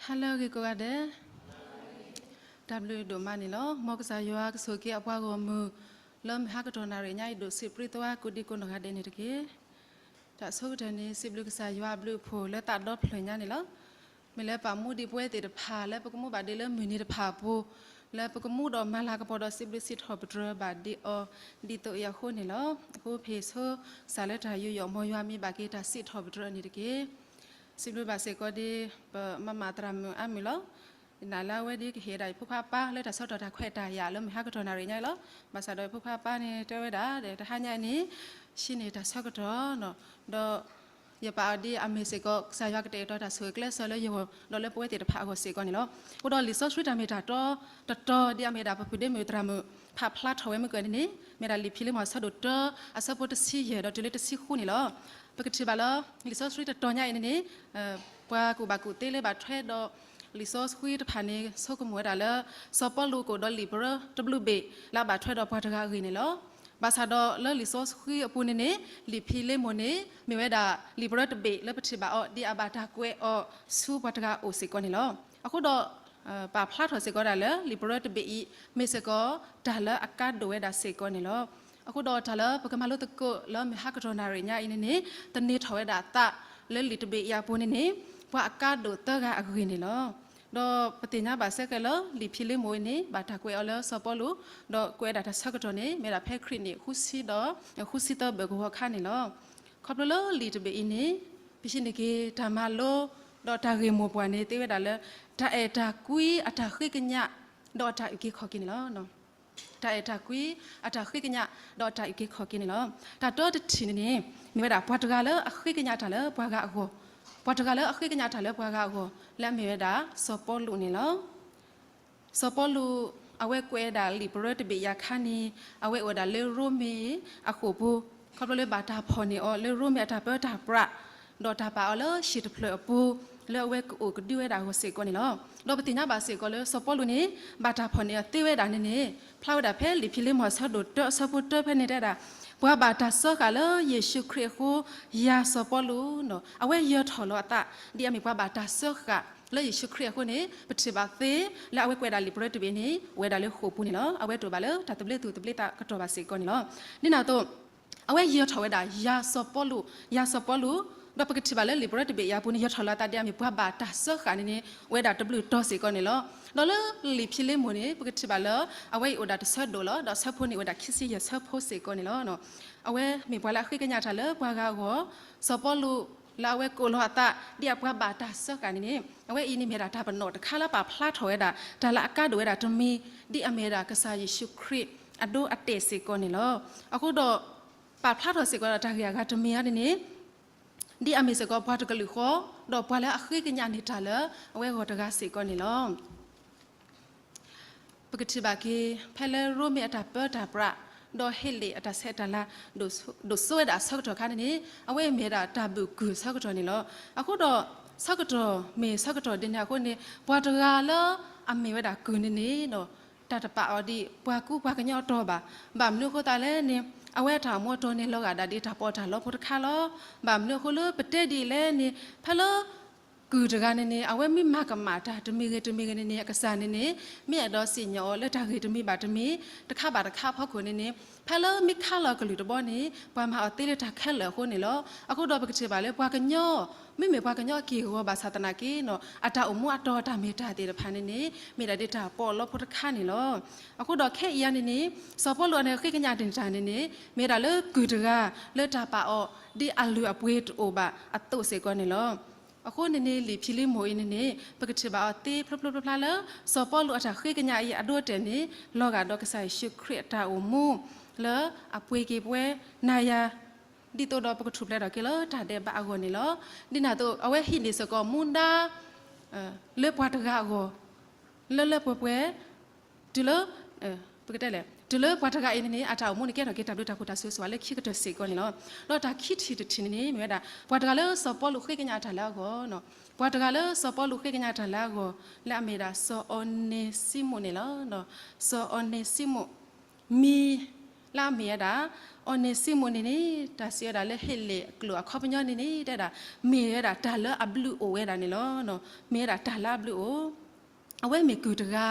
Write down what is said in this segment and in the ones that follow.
ဟါလၢအဂ့ၤကိးဂၤဒဲး, တၢ်ဘျုးဒိၣ်မးန့ၣ်လီၤ. မ်ကစၢ်ယွၤကဆိၣ်ဂ့ၤအပှၤဂီၢ်မုၢ် လၢမုၢ်ဟါကတီၢ်နၣ်ရံၣ်ညါအံၤ ဒိၣ်စံးပြံသဝါကိးဒံကိးနီၢ်ဂၤဒဲးန့ၣ်တက့ၢ်. တၢ်ဆိကတၢၢ်န့ၣ် စံးဘျုးကစၢ်ယွၤအဘျုးအဖှိၣ်လၢသးဒီဖျၢၣ်ညါန့ၣ်လီၤ. မ့ၢ်လၢပာ်မူဒံးပဝဲသ့ၣ်တဖၣ် လၢပကမူဘၣ်ဒ့လၢမုၢ်နံၤတဖၣ်အပူၤ, လၢပကမူဒီးမၤလၤကပီၤဒီးစံးဘျုးစံးထီၣ်ပတြၢၤဘၣ်ဒ့အီၤ ဒ်သိးအံၤအဃိန့ၣ်လီၤ. အဃိဖဲဆိကစၢ်လၢတၢ်ယူးယီၣ်မ်ယွၤမံၤဘၣ်က့ၤတၢ်စံးထီၣ်ပတြၢၤအီၤန့ၣ်တက့ၢ်. စံးဘျုးဘၣ်စ့ၢ်ကီးဒ် ပမၤမၤသရၣ်မုၣ်အါမုၢ်လီၤ. နာ်လၢအဝဲဒ်ကဟ့ၣ်ဒၣ်ယဖိခွါအပၢ်လၢတၢ်ဆၢကတီၢ်တၢ်ခွဲးတၢ်ယာ်လၢမုၢ်ဟါကတီၢ်နၣ်ရံၣ်ညါအံၤလီၤ. ဘၣ်ဆၣ်ဒီးယဖိခွါအပၢ်န့ၣ်တဲဝဲဒၣ် တဟါညါအံၤန့ၣ် ဆှံန့ၢ်တၢ်ဆၢကတီၢ်, ဒီးယပာ်အီၤဒ်အမ့ၢ်စ့ၢ်ကီး ကစၢ်ယွၤကတဲာ်ကတီၤတၢ်ဆိၣ်ဂ့ၤကျဲးစၢးလၢယဂီၢ် ဒီးလၢပဝဲသ့ၣ်တဖၣ်အဂီၢ်စ့ၢ်ကီးန့ၣ်လီၤ. အဃိဒီးလံာ်စီဆှံတၢ်မ့ၢ်တၢ်တီတတီၤ ဒ်အမ့ၢ်ဒၣ်ပပုၢ်ဒ့မုၣ်သရၣ်မုၣ် ဖးဖျါထီၣ်ဝဲမုၢ်ကၢၢ်န့ၣ်န့ၣ် မ့ၢ်ဒၣ်လံာ်ဖံလ့မိၣ်အဆၢဒိၣ်တၢ အဆၢဖိတဆံယဲၢ်ဒီးတုၤလၢတဆံဃုန့ၣ်လီၤ. ပကထံၣ်ဘၣ်လၢ လံာ်စီဆှံတတီၤညါအံၤန့ၣ်န့ၣ် ပှၤကူၣ်ဘၣ်ကူၣ်သ့လၢဘၣ်ထွဲဒီး လံာ်စီဆှံတဖၣ်န့ၣ် ဆိကမိၣ်ဝဲဒၣ်လၢ စီၤပီလူးကအိၣ်ဒီးလံာ်ပရၢတဘျုးဘ့ၣ် လၢအဘၣ်ထွဲဒီးပှၤတဂၤအဂ့ၢ်န့ၣ်လီၤ. ဘၣ်ဆၣ်ဒီးလၢလံာ်စီဆှံအပူၤန့ၣ်န့ၣ် လံာ်ဖံလ့မိၣ်န့ၣ် မ့ၢ်ဝဲဒၣ်လံာ်ပရၢတဘ့ၣ်လၢပထံၣ်ဘၣ်အီၤ ဒ်အဘၣ်တၢ်ကွဲးအီၤဆူပှၤတဂၤအအိၣ်စ့ၢ်ကီးန့ၣ်လီၤ. အဃိဒီး ပာ်ဖျါထီၣ်စ့ၢ်ကီးဒၣ်လၢ လံာ်ပရၢတဘ့ၣ်အံၤ မ့ၢ်စ့ၢ်ကီးတၢ်လၢအကါဒိၣ်ဝဲဒၣ်စ့ၢ်ကီးန့ၣ်လီၤ. အဃိဒီးတၢ်လၢပကမၤလိသကိးလၢမုၢ်ဟါကတီၢ်နၣ်ရံၣ်ညါအံၤန့ၣ်န့ၣ် သန့ၤထီၣ်ဝဲဒၣ်အသးလၢလံာ်တဘ့ၣ်အံၤအပူၤန့ၣ်န့ၣ် ပှၤအကါဒိၣ်သၢဂၤအဂ့ၢ်န့ၣ်လီၤ. ဒီးပသ့ၣ်ညါဘၣ်ဆၢက့ၤလၢ လံာ်ဖံလ့မိၣ်အံၤန့ၣ် ဘၣ်တၢ်ကွဲးအီၤလၢစီၤပီလူး, ဒီးကွဲးဝဲဒၣ်တၢ်ဆၢကတီၢ်န့ၣ် မ့ၢ်ဒၣ်ဖဲခရံာ်နံၣ်ဃုဆံဒီး ဃုဆံသၢဘၢၣ်ကဝီၤအခါန့ၣ်လီၤ. ခီဖျိလၢလံာ်တဘ့ၣ်အံၤန့ၣ် ပဟံးန့ၢ်က့ၤတၢ်မၤလိ ဒီးတၢ်ဂ့ၢ်မိၢ်ပှၢ်န့ၣ် သ့ဝဲဒၣ်လၢ တၢ်အဲၣ်တၢ်ကွံ အတၢ်ဃ့ကညး ဒီးအတၢ်အုၣ်က့ၤခီၣ်က့ၤန့ၣ်လီၤ. တၢ်အဲၣ်တၢ်ကွံ အတၢ်ဃ့ကညး ဒီးအတၢ်အုၣ်က့ၤခီၣ်က့ၤန့ၣ်လီၤ. တၢ်တၢတထံၣ်န့ၣ်န့ၣ် မ့ၢ်ဝဲဒၣ်ပှၤတဂၤလၢအဃ့ကညးတၢ်လၢပှၤဂၤအဂီၢ်, ပှၤတဂၤလၢအဃ့ကညးတၢ်လၢပှၤဂၤအဂီၢ် လၢအမ့ၢ်ဝဲဒၣ်စီၤပီလူးန့ၣ်လီၤ. စီၤပီလူး အဝဲကွဲးဒၣ်လံာ်ပရၢတဘ့ၣ်အံၤအခါန့ၣ် အဝဲအိၣ်ဝဲဒၣ်လၢရိမ့ၤအဃိာ်ပူၤ, ခီဖျိလၢဘၣ်တၢ်ဖီၣ်န့ၢ်အီၤလၢရိမ့ၤအတၢ်ပၢတၢ်ပြး, ဒီးတၢ်ပာ်အီၤလၢဟံၣ်တဖျၢၣ်အပူၤ လၢအဝဲကအိၣ်ကဒုဝဲဒၣ်အဂီၢ်စ့ၢ်ကီးန့ၣ်လီၤ. ဒီးပသ့ၣ်ညါဘၣ်စ့ၢ်ကီးလၢစီၤပီလူးန့ၣ် ဘၣ်တၢ်ဖီၣ်န့ၢ်အီၤသ့ဝဲဒၣ်န့ၣ်န့ၣ် ဖျါဝဲဒၣ်ဖဲလံာ်ဖံလ့မိၣ်အဆၢဒိၣ်တၢအဆၢဖိတၢဖဲန့ၣ်တဲဒၣ်, ပှၤဘၣ်တၢ်စၢဃာ်လၢယ့ၣ်ၡူးခရံာ်အဃိ ယၤစီၤပီလူး အဝဲယၢၤထီၣ်လီၤအသး ဒ်အမ့ၢ်ပှၤဘၣ်တၢ်စၢဃာ်လၢယ့ၣ်ၡူးခရံာ်အဃိန့ၣ် ပထံၣ်ဘၣ်သ့လၢအဝဲကွဲးဒၣ်လံာ်ပရၢတဘ့ၣ်န့ၣ် အိၣ်ဝဲဒၣ်လၢဃိာ်ပူၤန့ၣ်လီၤ. အဝဲတအိၣ်ဘၣ်လၢတၢ်သဘျ့သူၣ်သဘျ့သးကတီၢ်ဘၣ်စ့ၢ်ကီးန့ၣ်လီၤ. ဒ်န့ၣ်အသိး အဝဲယၢၤထီၣ်ဝဲဒၣ် ယၤစီၤပီလူး, ယၤစီၤပီလူး, ဒီးပကထံၣ်ဘၣ်လၢလံာ်ပရၢတဘ့ၣ်အံၤအပူၤန့ၣ် ယၢၤထီၣ်လီၤအသးဒ်အမ့ၢ်ပှၤဘၣ်တၢ်စၢဃာ်န့ၣ်န့ၣ် အိၣ်ဝဲဒၣ်တဘျုးတီၤစ့ၢ်ကီးန့ၣ်လီၤ. ဒီးလၢလံာ်ဖံလ့မိၣ်န့ၣ် ပကထံၣ်ဘၣ်လၢ အဝဲအံၤအိၣ်ဒၣ်တဆၢဒိၣ်လီၤ. ဒီးဆၢဖိန့ၣ်အိၣ်ဝဲဒၣ်ခံဆံယဲၢ်ဆၢဖိစ့ၢ်ကီးန့ၣ်လီၤ. အဝဲမ့ၢ်ပှၤလၢအဃ့ကညးတၢ်လၢပှၤဂၤအဂီၢ်, စီၤပီလူး လၢအဝဲကိးလီၤအသး ဒ်အပှၤဘၣ်တၢ်စၢဃာ်န့ၣ်န့ၣ် အဝဲအံၤန့ၣ်မ့ၢ်ဒၣ်တၢ်ပနီၣ်တခါလၢပာ်ဖျါထီၣ်ဝဲဒၣ် တၢ်လၢအကါဒိၣ်ဝဲဒၣ်တမံၤ ဒ်အမ့ၢ်ဝဲဒၣ်ကစၢ်ယ့ၣ်ၡူးခရံာ်အဒိအတဲာ်စ့ၢ်ကီးန့ၣ်လီၤ. အဃိဒီး ပာ်ဖျါထီၣ်စ့ၢ်ကီးဒီးတၢ်ဂ့ၢ်အဂၤတမံၤအံၤန့ၣ်န့ၣ် ဒ်အမ့ၢ်စ့ၢ်ကီးပှၤတကလုာ်ဃီ ဒီးပှၤလၢအဃ့ကညးန့ၢ်တၢ်လၢအဝဲအဂီၢ်တဂၤစ့ၢ်ကီးန့ၣ်လီၤ. ပကထံၣ်ဘၣ်က့ၤ ဖဲလၢရိမ့ၤအတၢ်ပၢတၢ်ပြး ဒီးဟ့းလ့ၣ်အတၢ်ဆဲးတၢ်လၤ ဒိၣ်စိဝဲဒၣ်အဆၢကတီၢ်အခါန့ၣ်န့ၣ် အဝဲအံၤမ့ၢ်ဒၣ်တၢ်ဘုၣ်ကုၢ်အဆၢကတီၢ်န့ၣ်လီၤ. အဃိဒီး ဆၢကတီၢ်မ့ၢ်ဆၢကတီၢ်ဒ်န့ၣ်အဃိန့ၣ် ပှၤတဂၤလၢအမ့ၢ်ဝဲဒၣ်ကုၢ်န့ၣ်န့ၣ် တၢ်တပာ်အီၤဒ်ပှၤကူပှၤကညီအတီၤဘၣ်. ဘၣ်မနုၤအဃိသတးလဲၣ်န့ၣ် အဝဲအတၢ်အိၣ်မူအတီၤန့ၣ် လီၤဂာ်ဒၣ်ဒ်တၢ်ပီးတၢ်လီဖိတခါလီၤ. ဘၣ်မနုၤအဃိလၢပတဲဒ်လဲၣ်န့ၣ် ဖဲလၢ ကုၢ်တဂၤန့ၣ်န့ၣ် အဝဲမ့ၢ်မၤကမၣ်တၢ်တမံၤဂ့ၤတမံၤဂ့ၤန့ၣ်န့ၣ် အကစၢ်န့ၣ်န့ၣ် မ့ၢ်အဲၣ်ဒိးစံၣ်ညီၣ်အီၤလၢတၢ်ဂ့ၢ်တမံၤဘၣ်တမံၤ တခါဘၣ်တခါအဖီခိၣ်န့ၣ်န့ၣ် ဖဲလၢမ့ၢ်ခါလီၤကလုၢ်တဘီန့ၣ် ပှၤမၤအီၤသ့လၢတၢ်ခဲလၢာ်အဃိန့ၣ်လီၤ. အဃိဒီးပကထံၣ်ဘၣ်လၢပှၤကညီ မ့မ့ၢ်ပှၤကညီအက့ၢ်အဂီၤဘၣ်ဆၣ်သနာ်က့ အတၢ်အိၣ်မူအတီၤတၢ်မ့ၢ်တၢ်သ့ၣ်တဖၣ်န့ၣ်န့ၣ် မ့ၢ်ဒၣ်ဒ်တၢ်ပီးလီဖိတခါန့ၣ်လီၤ. အဃိဒီးခဲအံၤအံၤန့ၣ်န့ၣ် စီၤပီလူးအန့ၣ်ဃ့ကညးန့ၢ်တၢ်န့ၣ်န့ၣ် မ့ၢ်ဝဲဒၣ်လၢကုၢ်တဂၤ လၢတၢ်ပာ်အီၤဒ်အလုၢ်အပှ့ၤတအိၣ်ဘၣ်အသိးစ့ၢ်ကီးန့ၣ်လီၤ. အဃိန့ၣ်န့ၣ် လံာ်ဖံလ့မိၣ်အံၤန့ၣ်န့ၣ် ပကထံၣ်ဘၣ်အီၤသ့ဖျိဖျိဖျါဖျါလၢ စီၤပီလူးအတၢ်ဃ့ကညးအံၤအဒိအတဲာ်န့ၣ် လီၤဂာ်ဒီးကစၢ်ယ့ၣ်ၡူးခရံာ်အတၢ်အိၣ်မူ လၢအပှ့ၤက့ၤပဝဲနၤယၤ ဒ်သိးဒီးပကထူၣ်ဖျဲးထီၣ်က့ၤလၢတၢ်ဒဲးဘးအဂီၢ်န့ၣ်လီၤ. ဒ်န့ၣ်အသိး အဝဲဟံးန့ၢ်စ့ၢ်ကီးမူဒါ လၢပှၤတဂၤအဂီၢ် လၢလၢပှဲၤပှဲၤ တုၤလၢ ပကတဲလဲၣ် တုၤလၢပှၤတဂၤအံၤန့ၣ်န့ၣ် အတၢ်အိၣ်မူန့ၣ်ကဲထီၣ်က့ၤတၢ်ဘျုးတၢ်ဖှိၣ်တၢ်ဆိၣ်ဂ့ၤဆိၣ်ဝါလၢခံကတၢၢ်စ့ၢ်ကီးန့ၣ်လီၤ. ဒီးတၢ်ခံထံၣ်တထံၣ်န့ၣ်န့ၣ် မ့ၢ်ဝဲဒၣ် ပှၤတဂၤလၢစီၤပီလူးဃ့ကညးတၢ်လၢအဂီၢ်, ပှၤတဂၤလၢစီၤပီလူးဃ့ကညးတၢ်လၢအဂီၢ် လၢအမ့ၢ်ဒၣ်စီၤအီၤန့စံမူးန့ၣ်လီၤ. စီၤအီၤန့စံမူး မံၤလၢအမ့ၢ်ဝဲဒၣ် အီန့စံမိၣ်န့ၣ်န့ၣ် တၢ်စံးဝဲဒၣ်လၢဟ့းလ့ၣ်အကျိာ်အခီပညီန့ၣ်န့ၣ် တဲဒၣ် မ့ၢ်ဝဲဒၣ်တၢ်လၢအဘျုးအိၣ်ဝဲဒၣ်န့ၣ်လီၤ. မ့ၢ်ဝဲဒၣ်တၢ်လၢအဘျုးအိၣ် အဝဲမ့ၢ်ကုၢ်တဂၤ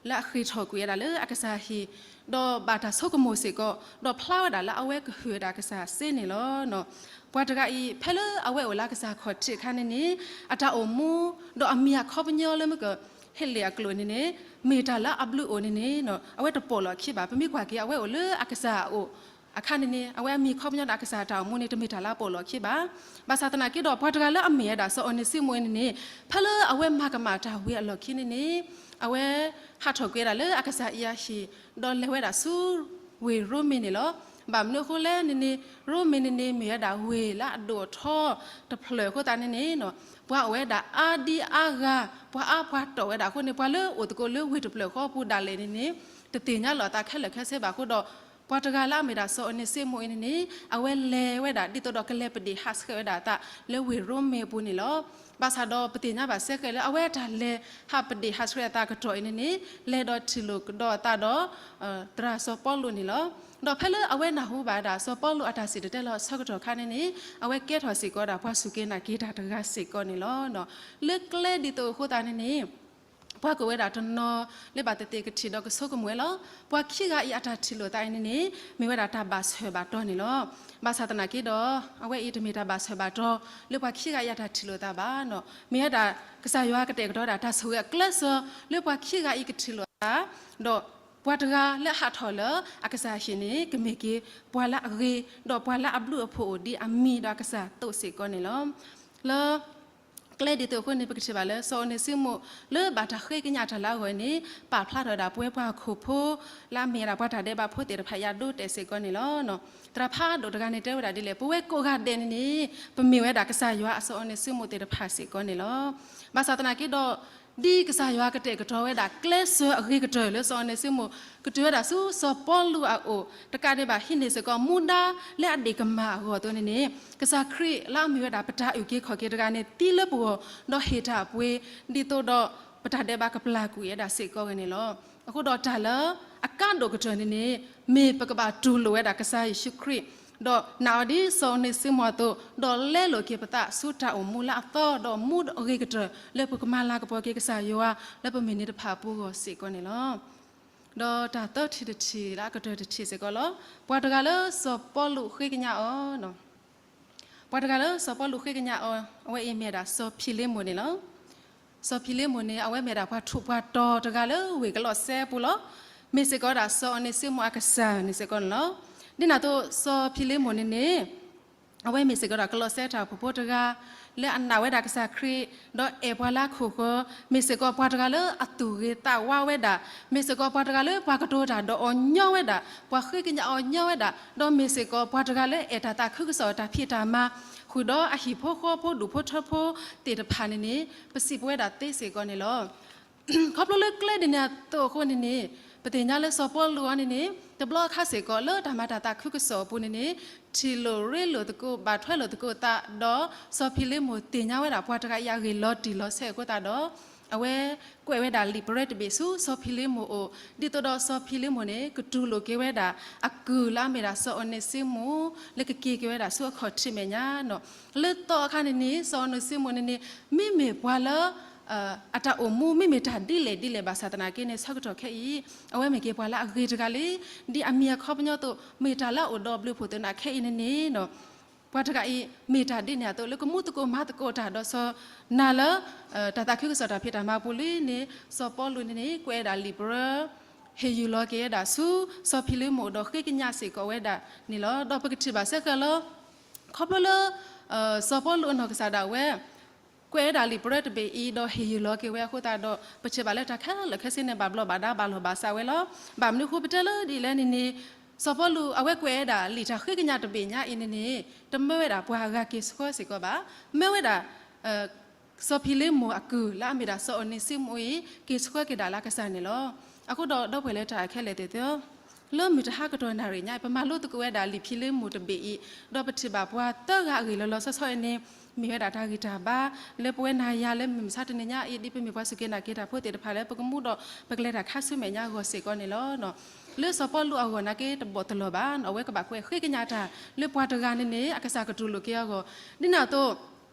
လၢအဃ့ၢ်ထီၣ်ကွံာ်ဝဲဒၣ်လၢအကစၢ်ဟံၣ်, ဒီးဘၣ်တၢ်ဆိကမိၣ်စ့ၢ်ကီး, ဒီးဖျါဝဲဒၣ်လၢအဝဲကဟုၣ်ဝဲဒၣ်ကစၢ်စ့န့ၣ်လီၤ. ပှၤတဂၤအံၤ ဖဲလၢအဝဲအိၣ်လၢအကစၢ်ခီၣ်ထံးအခါန့ၣ်န့ၣ် အတၢ်အိၣ်မူ ဒီးအမံၤအခီပညီလၢမ့ၢ်က ဟ့းလ့ၣ်အကျိာ်န့ၣ်န့ၣ် မ့ၢ်တၢ်လၢအဘျုးအိၣ်န့ၣ်န့ၣ် အဝဲတပိာ်လီၤခံဘၣ်. ပမ့ၢ်ကွၢ်က့ၤ အဝဲအိၣ်လၢအကစၢ်အအိၣ်အခါန့ၣ်န့ၣ် အဝဲအမံၤအခီပညီဒီးအကစၢ်တၢ်အိၣ်မူန့ၣ် တမ့ၢ်တၢ်လၢအပိာ်လီၤခံဘၣ်. ဘၣ်ဆၣ်သနာ်က့ဒီး ပှၤတဂၤလၢအမ့ၢ်ဝဲဒၣ်စီၤအီန့စံမိၣ်အံၤန့ၣ်န့ၣ် ဖဲလၢအဝဲမၤကမၣ်တၢ်ဝံၤအလီၢ်ခံန့ၣ်န့ၣ် အဝဲဟးထီၣ်ကွံာ်ဝဲဒၣ်လၢအကစၢ်အံၤအဟံၣ် ဒီးလဲၤဝဲဒၣ်ဆူဝ့ၢ်ရိမ့ၤန့ၣ်လီၤ. ဘၣ်မနုၤအဃိလဲၣ်န့ၣ်န့ၣ် ရိမ့ၤန့ၣ်န့ၣ် မ့ၢ်ဝဲဒၣ်ဝ့ၢ်လၢအဒိၣ်အထီတဖျၢၣ်အဃိသတးန့ၣ်န့ၣ် ပှၤအိၣ်ဝဲဒၣ်အါဒံအါဂၤ ပှၤအါပှၤတီၢ်ဝဲဒၣ်အဃိန့ၣ် ပှၤလၢအိၣ်သကိးလၢဝ့ၢ်တဖျၢၣ်ဃီအပူၤဒၣ်လဲာ်န့ၣ်န့ၣ် တသ့ၣ်ညါလီၤအသးခဲလၢာ်ခဲဆ့ဘၣ်အဃိဒီး ပှၤတဂၤလၢအမ့ၢ်ဒၣ်စီၤအီန့စ့မိၣ်အံၤန့ၣ်န့ၣ် အဝဲလဲၤဝဲဒၣ်ဒ်သိးဒီးကလဲၤပဒ့ၣ်ဟးဆှဲးဝဲဒၣ်အသးလၢဝ့ၢ်ရိမ့ၤအပူၤန့ၣ်လီၤ. ဘၣ်ဆၣ်ဒီးပသ့ၣ်ညါဘၣ်စ့ၢ်ကီးလၢ အဝဲတၢ်လဲၤဟးပဒ့ၣ်ဟးဆှဲးအသးကတီၢ်အံၤန့ၣ်န့ၣ် လဲၤဒီးထံၣ်လိာ်ကဒီးအသးဒီး သရၣ်စီၤပီလူးန့ၣ်လီၤ. ဒီးဖဲလၢအဝဲနၢ်ဟူဘၣ်ဝဲဒၣ်စီၤပီလူးအတၢ်စံၣ်တဲၤတဲလီၤအဆၢကတီၢ်အခါန့ၣ်န့ၣ် အဝဲကဲထီၣ်စ့ၢ်ကီးဝဲဒၣ်ပှၤစူၢ်က့ၤနာ်က့ၤတၢ်တဂၤစ့ၢ်ကီးန့ၣ်လီၤ. လၢကျဲဒ်သိးအဃိသတးန့ၣ်န့ၣ် ပှၤကိးဝဲဒၣ်တနီၤလၢဘၣ်သ့ၣ်သ့ၣ်ကထံၣ်ဒီးကဆိကမိၣ်ဝဲလီၤ. ပှၤခံဂၤအံၤအတၢ်ထံၣ်လိာ်သးအံၤန့ၣ်န့ၣ် မ့ၢ်ဝဲဒၣ်တၢ်ဘၣ်ဆၢၣ်ဘၣ်တီၢ်န့ၣ်လီၤ. ဘၣ်ဆၣ်သနာ်က့ဒီး အဝဲအံၤတမ့ၢ်တၢ်ဘၣ်ဆၢၣ်ဘၣ်တီၢ် လၢပှၤခံဂၤအံၤအတၢ်ထံၣ်လိာ်သးဘၣ်. မ့ၢ်ဝဲဒၣ် ကစၢ်ယွၤကတဲာ်ကတီၤဝဲဒၣ်တၢ်ဆိၣ်ဂ့ၤအကျဲးစၢး လၢပှၤခံဂၤအံၤကထံၣ်လိာ်သး ဒီးပှၤတဂၤလၢအဟးထီၣ်လၢအကစၢ်ဟံၣ်န့ၣ် ကမ့ၢ်က့ၤပှၤလၢအဂ့ၤ ဒီးပှၤလၢအဘျုးအဖှိၣ်အိၣ်ဒ်အမံၤဒီးအကစၢ်အသိးစ့ၢ်ကီးန့ၣ်လီၤ. လၢ ကျဲဒ်သိးအဃိန့ၣ် ပကထံၣ်ဘၣ်လၢ စီၤအီန့စ့မိၣ် လၢဘၣ်တၢ်ဃ့ကညးတၢ်လၢအဂီၢ်န့ၣ် ပာ်ဖျါထီၣ်ဝဲဒၣ်ပဝဲပှၤဟီၣ်ခိၣ်ဖိ လၢအမ့ၢ်ဝဲဒၣ်ပှၤတၢ်ဒဲးဘးဖိသ့ၣ်တဖၣ်အံၤအဒိအတဲာ်စ့ၢ်ကီးန့ၣ်လီၤ. သရၣ်ဖးဒိၣ်တဂၤန့ၣ်တဲဝဲဒၣ်ဒ်လဲၣ်, ပဝဲကိးဂၤဒဲးန့ၣ်န့ၣ် ပမ့ၢ်ဝဲဒၣ်ကစၢ်ယွၤအစီၤအီန့စ့မိၣ်သ့ၣ်တဖၣ်စ့ၢ်ကီးန့ၣ်လီၤ. ဘၣ်ဆၣ်သနာ်က့ဒီး ဒ်ကစၢ်ယွၤကတဲာ်ကတီၤဝဲဒၣ်ကျဲးစၢးအဂ့ၤကတၢၢ်လၢစီၤအီန့စ့မိၣ် ကတုၤဝဲဒၣ်ဆူစီၤပီလူးအအိၣ် တကးဒံးဘၣ်ဟံးန့ၢ်စ့ၢ်ကီးမူဒါလၢအဒ့ၣ်ကမၢ်အဂီၢ်အသိးန့ၣ်န့ၣ် ကစၢ်ခရံာ်လၢအမ့ၢ်ဝဲဒၣ်ပတၢ်အုၣ်က့ၤခီၣ်က့ၤတဂၤန့ၣ် သံလၢပဂီၢ် ဒီးဟ့ၣ်တၢ်အပှ့ၤ ဒ်သိးဒီးပတၢ်ဒဲးဘးကပျၢ်ကွံာ်ဝဲဒၣ်စ့ၢ်ကီးဝဲန့ၣ်လီၤ. အဃိဒီးတၢ်လၢအကါဒိၣ်ကတၢၢ်န့ၣ်န့ၣ် မ့ၢ်ပကဘၣ်တူၢ်လိာ်ဝဲဒၣ်ကစၢ်ယ့ၣ်ၡူးခရံာ် ဒီးနာ်အီၤဒ်စီၤအီန့စ့မိၣ်အသိး ဒီးလဲလိာ်က့ၤပသးဆူတၢ်အိၣ်မူလၢအသီ ဒီးမူအဂ့ၤကတၢၢ်လၢပကမၤလၤကပီၤက့ၤကစၢ်ယွၤ လၢပမုၢ်နံၤတဖၣ်အပူၤအဂီၢ်စ့ၢ်ကီးန့ၣ်လီၤ. ဒီးတၢ်သၢထံၣ်တထံၣ်လၢအကတၢၢ်တထံၣ်စ့ၢ်ကီးလီၤ. ပှၤတဂၤလၢစီၤပီလူးဃ့ကညးအီၤ ပှၤတဂၤလၢစီၤပီလူးဃ့ကညးအီၤ အဝဲအံၤမ့ၢ်ဝဲဒၣ်စီၤဖံလ့မိၣ်န့ၣ်လီၤ. စီၤဖံလ့မိၣ်န့ၣ် အဝဲမ့ၢ်ဝဲဒၣ်ပှၤထူးပှၤတီၤတဂၤလၢဝ့ၢ်ကလီးစဲအပူၤလီၤ. မ့ၢ်စ့ၢ်ကီးဝဲဒၣ်စီၤအီန့စ့မိၣ်အကစၢ်န့ၣ်စ့ၢ်ကီးန့ၣ်လီၤ. ဒ်န့ၣ်အသိးစီၤဖံလ့မိၣ်န့ၣ်န့ၣ် အဝဲမ့ၢ်စ့ၢ်ကီးဝဲဒၣ်ကလီးစဲတၢ်အိၣ်ဖှိၣ်ဖိတဂၤ လၢအနာ်ဝဲဒၣ်ကစၢ်ခရံာ် ဒီးအဲၣ်ပှၤလၢအခိၣ်ဃၢၤ မ့ၢ်စ့ၢ်ကီးပှၤတဂၤလၢအသူၣ်ဂ့ၤသးဝါဝဲဒၣ်, မ့ၢ်စ့ၢ်ကီးပှၤတဂၤလၢပှၤကတိၤတၢ်ဒီးအီၤညီဝဲဒၣ်, ပှၤဃ့ကညးအီၤညီဝဲဒၣ်, ဒီးမ့ၢ်စ့ၢ်ကီးပှၤတဂၤလၢအဲၣ်တၢ်သးခုကစီၣ်တၢ်ဖံးတၢ်မၤ ဃုာ်ဒီးအဟံၣ်ဖိဃီဖိဒူၣ်ဖိထၢဖိသ့ၣ်တဖၣ်န့ၣ်န့ၣ် ပစံးပဝဲဒၣ်သ့စ့ၢ်ကီးန့ၣ်လီၤ. ခီဖျိလၢကျဲဒ်န့ၣ်အသိးအဃိန့ၣ်န့ၣ် ပသ့ၣ်ညါလၢစီၤပီလူးအံၤန့ၣ်န့ၣ် တဘျီအခါစ့ၢ်ကီးလၢတၢ်မၤတၢ်သးခုကစီၣ်အပူၤန့ၣ်န့ၣ် ထံၣ်လိာ်ရ့လိာ်သကိး ဘၣ်ထွဲလိာ်သကိးသးဒီး စီၤဖံလ့မိၣ်သ့ၣ်ညါဝဲဒၣ်ပှၤတဂၤအံၤအဂ့ၢ်လီၤတံၢ်လီၤဆဲးအဃိသတးဒီး အဝဲကွဲးဝဲဒၣ်လံာ်ပရၢတဘ့ၣ်ဆူစီၤဖံလ့မိၣ်အအိၣ် ဒ်သိးဒီးစီၤဖံလ့မိၣ်န့ၣ် ကတူၢ်လိာ်က့ၤဝဲဒၣ် အကုၢ်လၢအမ့ၢ်ဒၣ်စီၤအီၤန့စ့မိၣ် လၢကက့ၤက့ၤဝဲဒၣ်ဆူအခီၣ်ထံးမဲာ်ညါန့ၣ်လီၤ. လၢသီအခါန့ၣ်န့ၣ် စီၤအီၤန့စ့မိၣ်န့ၣ်န့ၣ် မ့မ့ၢ်ပှၤလၢ အတၢ်အိၣ်မူမ့မ့ၢ်တၢ်ဒ်လဲၣ်ဒ်လဲၣ်ဘၣ်ဆၣ်သနာ်က့န့ၣ် ဆၢကတီၢ်ခဲအံၤ အဝဲမ့ၢ်က့ၤပှၤလၢအဂ့ၤတဂၤလံ, ဒ်အမံၤအခီပညီအသိး မ့ၢ်တၢ်လၢအအိၣ်ဒီးဘျုးဖှိၣ်သနာ်က့ခဲအံၤန့ၣ်န့ၣ် ပှၤတဂၤအံၤ မ့ၢ်တၢ်ဒ်န့ၣ်အသိး လၢကမူသကိးမၤသကိးတၢ်ဒီးစီၤနၤလၢ တၢ်သးခုကစီၣ်တၢ်ဖံးတၢ်မၤပူၤလံန့ၣ် စီၤပီလူးန့ၣ်န့ၣ် ကွဲးဝဲဒၣ်လံာ်ပရၢ ဟ့ၣ်ယုၢ်လီၤက့ၤဝဲဒၣ်ဆူ စီၤဖံလ့မိၣ်ဒီးဃ့ကညးစ့ၢ်ကီးဝဲဒၣ်န့ၣ်လီၤ. ဒီးပကထံၣ်ဘၣ်စ့ၢ်ကီးလၢ ခီဖျိလၢ စီၤပီလူးအနီၢ်ကစၢ်ဒၣ်ဝဲ ကွဲးဝဲဒၣ်လံာ်ပရၢတဘ့ၣ်အံၤ ဒီးဟ့ၣ်ယုၢ်လီၤက့ၤဝဲအဃိသတးဒီး ပထံၣ်ဘၣ်လၢတၢ်ခဲလၢာ်ခဲဆ့န့ၣ် ဘၣ်ဘျီးဘၣ်ဒါဘၣ်လီၢ်ဘၣ်စးဝဲလီၤ. ဘၣ်မနုၤအဃိပတဲလၢဒ်လဲၣ်န့ၣ်န့ၣ် စီၤပီလူးအဝဲကွဲးဝဲဒၣ်လံာ်တၢ်ဃ့ကညးတဘ့ၣ်ညါအံၤန့ၣ်န့ၣ် တမၢဝဲဒၣ်ပှၤဂၤက့ၤဆှၢစ့ၢ်ကီးဘၣ်. မၢဝဲဒၣ် စီၤဖံလ့မိၣ်အကုၢ်လၢအမ့ၢ်ဒၣ်စီၤအီၤန့စ့မိၣ်အံၤ က့ၤဆှၢက့ၤဒၣ်လၢအကစၢ်န့ၣ်လီၤ. အဃိဒီးဒီပုၢ်ဝဲၢ်လၢတၢ်ခဲလၢာ်သ့ၣ်ဧၢ, လၢမုၢ်တဟါကတီၢ်နၣ်ရံၣ်ညါအံၤ ပမၤလိသကိးဝဲဒၣ်လံာ်ဖံလ့မိၣ်တဘ့ၣ်အံၤ ဒီးပထံၣ်ဘၣ်ပှၤသၢဂၤအဂ့ၢ်လီၤလီၤဆီဆီအံၤန့ၣ် မ့ၢ်ဝဲဒၣ်တၢ်ဂံၢ်တၢ်ဘါ လၢပဝဲနၤယၤလၢမုၢ်မဆါတနံၤညါအံၤ ဒ်ပမ့ၢ်ပှၤစူၢ်က့ၤနာ်က့ၤတၢ်ဖိသ့ၣ်တဖၣ်လၢ ပကမူဒီးပကလဲၤတၢ်ခါဆူမဲာ်ညါအဂီၢ်စ့ၢ်ကီးန့ၣ်လီၤ. လၢစီၤပီလူးအဂီၢ်နာ်က့ တဘီၣ်တလီၢ်ဘၣ်, အဝဲကဘၣ်ကွဲးဃ့ကညးတၢ် လၢပှၤတဂၤန့ၣ်န့ၣ် အကစၢ်ကတူၢ်လိာ်က့ၤအဂီၢ်, ဒ်န့ၣ်အသိး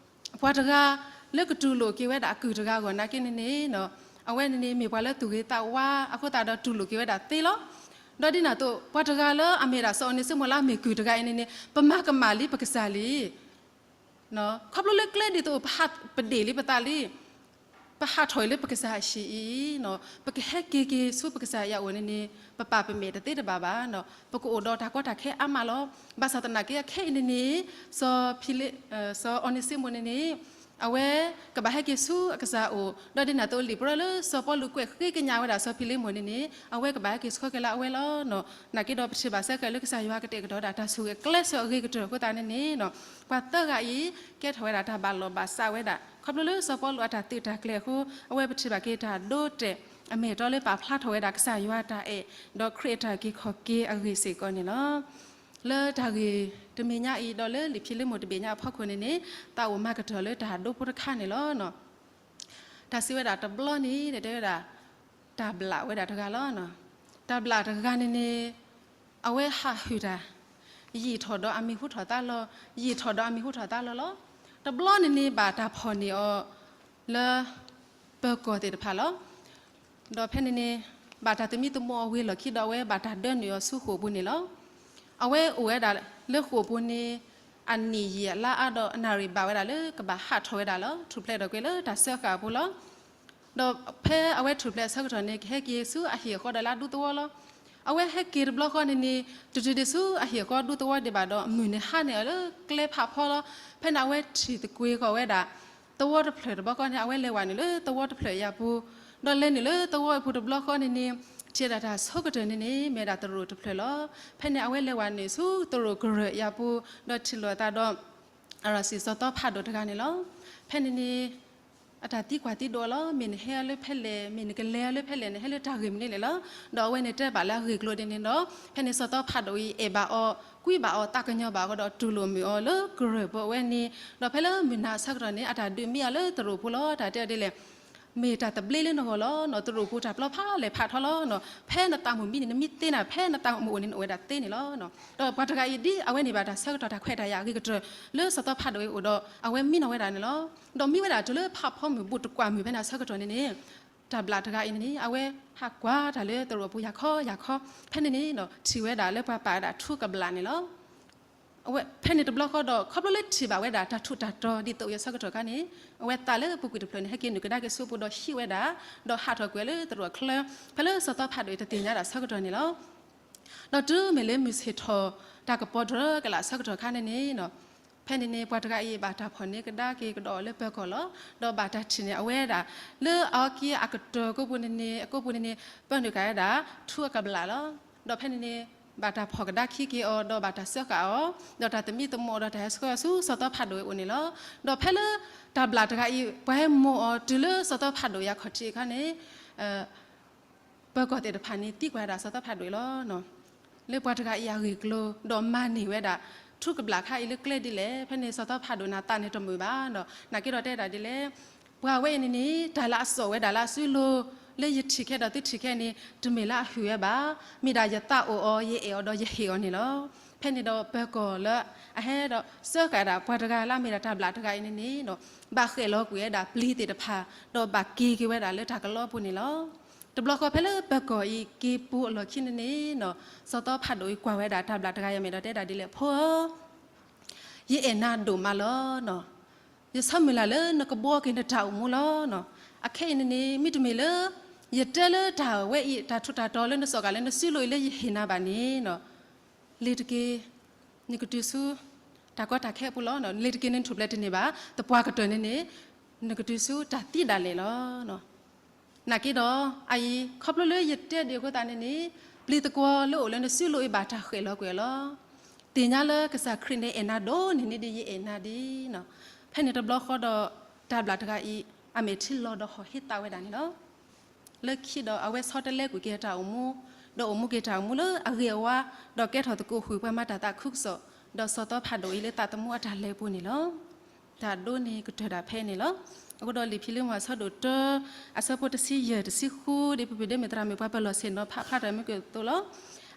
ပှၤတဂၤလၢကတူၢ်လိာ်က့ၤဝဲဒၣ်အကုၢ်တဂၤအဂီၢ်နာ်က့န့ၣ်န့ၣ် အဝဲန့ၣ်န့ၣ် မ့ၢ်ပှၤလၢသူၣ်ဂ့ၤသးဝါအဃိသတးဒီး တူၢ်လိာ်က့ၤဝဲဒၣ်သ့လီၤ. ဒီးဒ်န့ၣ်အသိး ပှၤတဂၤလၢအမ့ၢ်ဒၣ်စီၤအီၤနံၤစ့မိၣ်လၢအမ့ၢ်ကုၢ်တဂၤအံၤန့ၣ်န့ၣ် ပမၤကမၣ်လံပကစၢ်လံ ခီဖျိလၢကျဲဒ်သိး ပဒ့ၣ်လံပသးလံ, ပဟးထီၣ်အံၤလၢပကစၢ်အဟံၣ်အံၤ, ပကဟဲက့ၤက့ၤဆူပကစၢ်ယွၤအအိၣ်န့ၣ်န့ၣ် ပပာ်ပမဲာ်တသ့တဘၣ်ဘၣ်. ပကအိၣ်ဒီးတၢ်ကီတၢ်ခဲအါမးလီၤ. ဘၣ်ဆၣ်သနာ်က့အခဲအံၤန့ၣ်န့ၣ် စီၤဖံလ့, စီၤအီၤနံၤစ့မိၣ်န့ၣ်န့ၣ် အဝဲကဘၣ်ဟဲက့ၤဆူအကစၢ်အအိၣ်, ဒီးဒ်န့ၣ်အသိးလံာ်ပရၢလၢစီၤပီလူးကွဲးဃ့ကညးဝဲဒၣ်စီၤဖံလ့မိၣ်န့ၣ်န့ၣ် အဝဲကဘၣ်ဟဲက့ၤဆှၢက့ၤလၢအဝဲလီၤ. နာ်က့ဒီးပထံၣ်ဘၣ်ဆၢကတီၢ်လၢကစၢ်ယွၤကတဲာ်ကတီၤဝဲဒၣ်တၢ်ဆိၣ်ဂ့ၤအကျဲဆိၣ်အဂ့ၤကတၢၢ်အဃိသတးန့ၣ်န့ၣ် ပှၤသၢဂၤအံၤ ကဲထီၣ်ဝဲဒၣ်တၢ်ဘၣ်လီၢ်ဘၣ်စးဝဲဒၣ် ခီဖျိလၢစီၤပီလူးအတၢ်သုးတၢ်ကျဲၤအဃိ အဝဲပထံၣ်ဘၣ်က့ၤတၢ်ဒိတဲာ် အမ့ၢ်အတီလၢပာ်ဖျါထီၣ်ဝဲဒၣ်ကစၢ်ယွၤအတၢ်အဲၣ် ဒီးခရံာ်အတၢ်အုၣ်က့ၤခီၣ်က့ၤအဂ့ၢ်စ့ၢ်ကီးန့ၣ်လီၤ. လၢတၢ်ဂ့ၢ်တမံၤညါအံၤ ဒီးလၢလံာ်ဖံလ့မိၣ်တဘ့ၣ်ညါအဖီခိၣ်န့ၣ်န့ၣ် သးအိၣ်မၤကတၢၢ်လၢတၢ်ဒိဖိတခါန့ၣ်လီၤ. တၢ်စံးဝဲဒၣ်တဘျီန့ၣ် တဲဝဲဒၣ် တၢ်ဘျၣ်ဝဲဒၣ်တဂၤလီၤ. တၢ်ဘျၣ်တဂၤန့ၣ်န့ၣ် အဝဲဟးဟုၣ်တၢ် ယံာ်ထီၣ်ဒီးအမံၤဟူထီၣ်သါလီၤ, ယံာ်ထီၣ်ဒီးအမံၤဟူထီၣ်သါလီၤလီၤ. တဘျီန့ၣ်န့ၣ် ဘၣ်တၢ်ဖီၣ်န့ၢ်အီၤလၢ ပၢၤကီၢ်သ့ၣ်တဖၣ်လီၤ. ဒီးဖဲန့ၣ်န့ၣ် ဘၣ်တၢ်သမံသမိးအီၤဝံၤလီၢ်ခံဒီး အဝဲဘၣ်တၢ်ဒၢနုာ်အီၤဆူဃိာ်ပူၤန့ၣ်လီၤ. အဝဲအိၣ်ဝဲဒၣ်လၢဃိာ်ပူၤန့ၣ် အနံၣ်ယံာ်အလါအါဒီး အနၣ်ရံၣ်ဘၣ်ဝဲဒၣ်လၢကဘၣ်ဟးထီၣ်ဝဲဒၣ်လီၤ. ထူၣ်ဖျဲးထီၣ်ကွံာ်လၢတၢ်စၢဃာ်အပူၤလီၤ. ဒီးဖဲအဝဲထူၣ်ဖျဲးအဆၢကတီၢ်န့ၣ် ကဟဲက့ၤဆူအဟံၣ်အဃီဒီးလၢအဒူသဝီလီၤ. အဝဲဟဲက့ၤတဘျီဃီန့ၣ်န့ၣ် တတုၤဒံးဆူအဟံၣ်အဃီဒူသဝီဒံးဘၣ်ဒီး မုၢ်န့ၣ်ဟါန့ၢ်အီၤလၢကျဲဖးဖီလီၤ. ဖဲန့ၣ်အဝဲထံၣ်သကွ့ၤဃီၤဝဲဒၣ် သဝီတဖျၢၣ်တဘျီဃီန့ၣ် အဝဲလဲၤဝဲနုာ်လၢသဝီတဖျၢၣ်အံၤအပူၤ, ဒီးလဲၤနုာ်လၢသဝီအပူၤတဘျီဃီန့ၣ်န့ၣ် ထံၣ်ဝဲဒၣ်တၢ်ဆိကတၢၢ်န့ၣ်န့ၣ် မ့ၢ်ဝဲဒၣ်သရိာ်တဖျၢၣ်လီၤ. ဖဲန့ၣ်အဝဲလဲၤဝဲနုာ်ဆူသရိာ်ကရၢၢ်အံၤအပူၤ ဒီးထံၣ်လိာ်အသးဒီး အရၣ်စံၣ်စီၤသီဖးဒိၣ်တဂၤန့ၣ်လီၤ. ဖဲန့ၣ်န့ၣ် အတၢ်သံကွၢ်သံဒိးအီၤလီၤ. မ့ၢ်နဟဲလၢဖဲလဲၣ်, မ့ၢ်နကလဲၤလၢဖဲလဲၣ်, နဟဲလၢတၢ်ဂ့ၢ်မနုၤလဲၣ်လီၤ. ဒီးအဝဲန့ၣ်တဲဘၣ်လၢအဂ့ၢ်ကျိၤဒ်န့ၣ်ဒီး ဖဲန့ၣ်စီၤသီဖးဒိၣ်အံၤအဲၣ်ဘၣ်အီၤ, ကွံဘၣ်အီၤ, သးကညီၤဘၣ်အီၤဒီးတူၢ်လိာ်မုာ်အီၤလၢကရၢၢ်ပူၤအဝဲန့ၣ်, ဒီးဖဲလၢမုၢ်နၤအဆၢကတီၢ်န့ၣ် အတၢ်ဒုးမံအီၤလၢသရိာ်ပူၤလီၤ. တၢ်တဲအီၤဒ်လဲၣ်, မ့ၢ်တၢ်သဘျ့လၢနဂီၢ်လီၤ. သရိာ်ပူၤတၢ်ပျီဖးလဲၢ်ဖးထီလီၤ. ဖဲနသးမုၢ်မံန့ၣ် နမံသ့နၤ, ဖဲနသးမုၢ်အိၣ်န့ၣ် နအိၣ်ဝဲဒၣ်သ့န့ၣ်လီၤ. ဒီးပှၤတဂၤအံၤဒ်အဝဲန့ၢ်ဘၣ်တၢ်ဆၢကတီၢ်တၢ်ခွဲးတၢ်ယာ်အဂ့ၤကတၢၢ် လၢစီၤသီဖးဒိၣ်အံၤအိၣ်ဒီး အဝဲမံနီၤဝဲဒၣ်န့ၣ်လီၤ. ဒီးမံဝဲဒၣ်တုၤလၢဖးဖီမုၢ်ဘူးတကွၢ်မုၢ်ဖဲန့ၣ်အဆၢကတီၢ်န့ၣ်န့ၣ် တၢ်ဘျၣ်တဂၤအံၤန့ၣ်န့ၣ် အဝဲဟးကွၢ်တၢ်လၢသရိာ်ပူၤယၤခီယၤခီ, ဖဲန့ၣ်န့ၣ် ထံၣ်ဝဲဒၣ်လၢပှၤပာ်ဝဲဒၣ်ထူကဘျၣ်န့ၣ်လီၤ. အဝဲဖဲန့ၣ်တဘျီဃီဒီး ခီဖျိလၢထံၣ်ဘၣ်ဝဲဒၣ်တၢ်ထူးတၢ်တီၤဒ်သိးအံၤအဆၢကတီၢ်အခါန့ၣ် အဝဲသးလၢပူၤကွံာ်တဖျၢၣ်န့ၣ် ဟဲက့ၤနုာ်ကဒါက့ၤဆူပူၤဒီးဟံးဝဲဒၣ်, ဒီးဟးထီၣ်ကွံာ်လၢသရိာ်ချၢ, ဖဲလၢစီၤသီဖးဒိၣ်အံၤတသ့ၣ်ညါဒၣ်ဆၢကတီၢ်န့ၣ်လီၤ. ဒီးတုၤမ့ၢ်လၢမုၢ်ဆ့ၣ်ထီၣ်တၢ်ကပီၤတြၢၤကလာ်ဆၢကတီၢ်အခါန့ၣ်န့ၣ် ဖဲန့ၣ်န့ၣ် ပှၤတဂၤအံၤဘၣ်တၢ်ဖီၣ်န့ၢ်ကဒါက့ၤကဒီးအီၤလၢပၢၤကီၢ်လီၤ. ဒီးဘၣ်တၢ်ထံၣ်န့ၢ်အဝဲဒၣ် လၢအအီက့အကတၢၢ်ကိးပူၤန့ၣ်န့ၣ် အကိးပူၤန့ၣ်န့ၣ် ပၢနုာ်ကၤဝဲဒၣ် ထူအကဘျၣ်လီၤ. ဒီးဖဲန့ၣ်န့ၣ် ဘၣ်တၢ်ဖီၣ်ကဒါခံက့ၤအီၤ ဒီးဘၣ်တၢ်စၢဃာ်အီၤ, ဒီးတၢ်သမံသမိးဒီးတၢ်ဟဲဆှၢအီၤဆူစီၤသီဖးဒိၣ်အံၤအိၣ်န့ၣ်လီၤ. ဒီးဖဲလၢတၢ်ဘျၣ်တဂၤအံၤ ပှၤဟဲမိၢ်အီၤတုၤလၢစီၤသီဖးဒိၣ်အံၤအခီၣ်ထံးအခါန့ၣ် ပၢၤကီၢ်သ့ၣ်တဖၣ်န့ၣ် သံကွၢ်ဝဲဒၣ်စီၤသီဖးဒိၣ်အံၤလီၤ. လၢပှၤတဂၤအံၤအဂ့ၢ်ကျိၤ ဒီးမၤန့ၢ်ဝဲဒၣ် ထူကဘျၣ်ခါအံၤလၢကျဲဒ်လဲၣ်. ဖဲန့ၣ်စီၤသီဖးဒိၣ်န့ၣ် သးန့ၣ်တမုာ်ဘၣ်ဒီး နာ်က့ဒီးတဲဒၣ်ဒ်လဲၣ်, ပှၤဝဲအံၤန့ၣ်န့ၣ် တၢ်လၢအစိာ်ဝဲဒၣ်လၢအစုလိၤ လၢယထံၣ်ခဲဒီးသုထံၣ်ခဲန့ၣ် တမ့ၢ်လၢအဟုၣ်ဝဲဘၣ်. မ့ၢ်ဒၣ်ယသးအိၣ်အီၤ ယအဲၣ်အီၤဒီးယဟ့ၣ်အီၤန့ၣ်လီၤ. ဖဲန့ၣ်ဒီးပၢၤကီၢ်လၢအဟဲဒီးစၢဃာ်ဒၣ် ပှၤတဂၤလၢအမ့ၢ်ဒၣ်တၢ်ဘျၣ်တဂၤအံၤန့ၣ်န့ၣ် ဘၣ်ဃဲၣ်လီၤကွံာ်ဝဲဒၣ်ပျံၤသ့ၣ်တဖၣ် ဒီးဘၣ်က့ၤက့ၤဝဲဒၣ်လၢတၢ်ကလီပူၤန့ၣ်လီၤ. တဘျီဃီဖဲလၢပၢၤကီၢ်အံၤက့ၤပူၤအလီၢ်ခံန့ၣ်န့ၣ် စီၤသီဖးဒိၣ်အံၤကွၢ်ဝဲဒၣ်တၢ်ဘျၣ်တဂၤအံၤ မ့ၢ်ဒီးတဲဒၣ်ဒ်လဲၣ်, ဖိဧၢ, ယအဲၣ်နၤဒိၣ်မးလီၤ. ယဆၢမုၢ်လၢ်လၢနကဘှီက့ၤနတၢ်အိၣ်မူလီၤ. အခဲအံၤန့ၣ်န့ၣ် မ့တမ့ၢ်လၢ ယတဲလၢတၢ်ဝဲအံၤ တၢ်ထူးတၢ်တီၤလၢနစိာ်ဃာ်လၢနစုလိၤအံၤလၢယဟ့ၣ်နၤဘၣ်န့ၣ် လ့ၤတက့ၢ်, နကတုၤဆူ တၢ်ကီတၢ်ခဲအပူၤလီၤ. လ့ၤတက့ၢ် နထူၣ်ဖျဲးတန့ၢ်ဘၣ်, သပှၢ်ကတၢၢ်န့ၣ်န့ၣ် နကတုၤဆူတၢ်သံဒၣ်လဲာ်လီၤ. နာ်က့ဒီး အအံၤ ခီဖျိလၢယတဲဒ်အဃိသတးန့ၣ်န့ၣ် ပျံၤသကွီၤလၢအိၣ်လၢနစုလိၤအံၤဘၣ်တၢ်ဃဲၣ်လီၤကွံာ်လီၤ. သ့ၣ်ညါလၢကစၢ်ခရံာ်န့ၣ်အဲၣ်နၤဒိၣ်န့ၢ်န့ၢ်ဒ်ယအဲၣ်နၤဒ်န့ၣ်. ဖဲန့ၣ်တဘျီဃီဒီး တၢ်ဘျၣ်တဂၤအံၤ အမဲာ်ထံလီၤဒီးဟီၣ်ဟ့သးဝဲဒၣ်န့ၣ်လီၤ. လၢခံဒီးအဝဲဆီတလဲကွံာ်က့ၤအတၢ်အိၣ်မူ, ဒီးအိၣ်မူက့ၤတၢ်အိၣ်မူလၢအဂ့ၤအဝါ, ဒီးကဲထီၣ်သကိးဃုာ်ပှၤမၤတၢ်သးခုကစီၣ်, ဒီးစီၤသီဖးဒိၣ်အံၤလၢသးသမူအတၢ်လဲၤပူၤန့ၣ်လီၤ. တၢ်ဒိန့ၣ်ကတၢၢ်ဒၣ်ဖဲအံၤန့ၣ်လီၤ. အဃိဒီးလံာ်ဖံလံးမုၢ်အဆၢဒိၣ်တၢ အဆၢဖိတဆံယဲၢ် တဆံဃု ဒ်ပပှ့ၤဒၣ်မ့ၢ်သရၣ်မုၣ်ပှၤပလီၢ်ဆ့ၣ်နီၤဖးဖျါတၢ်မ့ၢ်က့ၤအသိးလီၤ.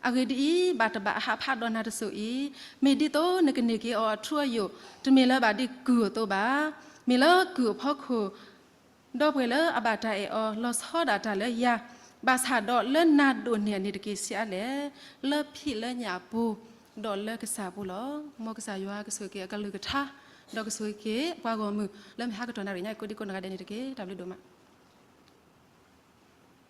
အဂ့ၢ်ဒ်အံၤ, ဘၣ်တဘၣ်အဟးဖးဒီးနၤတစိၤအံၤ, မ့ၢ်ဒ်သိးနကန့ၢ်က့ၤအီၤအထူအယိာ်, တမ့ၢ်လၢဘၣ်ဒ်ကုၢ်အသိးဘၣ်. မ့ၢ်လၢကုၢ်အဖီခိၣ် ဒီပုၢ်ဝဲၢ်လၢအဘၣ်တၢ်အဲၣ်အီၤ လီၤဆီဒၣ်တၢ်လၢယၤ, ဘၣ်ဆၣ်ဒီးလၢနၤဒိၣ်န့ၢ်အန့ၣ်တက့ၢ်ဆံးအါလဲၣ်, လၢဖံးလၢညၣ်အပူၤ, ဒီးလၢကစၢ်အပူၤလီၤ. မ်ကစၢ်ယွၤကဆိၣ်ဂ့ၤက့ၤအကလုၢ်ကထါ, ဒီးကဆိၣ်ဂ့ၤက့ၤပှၤဂီၢ်မုၢ် လၢမုၢ်ဟါကတီၢ်နၣ်ရံၣ်ညါအံၤကိးဒံကိးနီၢ်ဂၤဒဲးန့ၣ်တက့ၢ်. တၢ်ဘျုးဒိၣ်မး.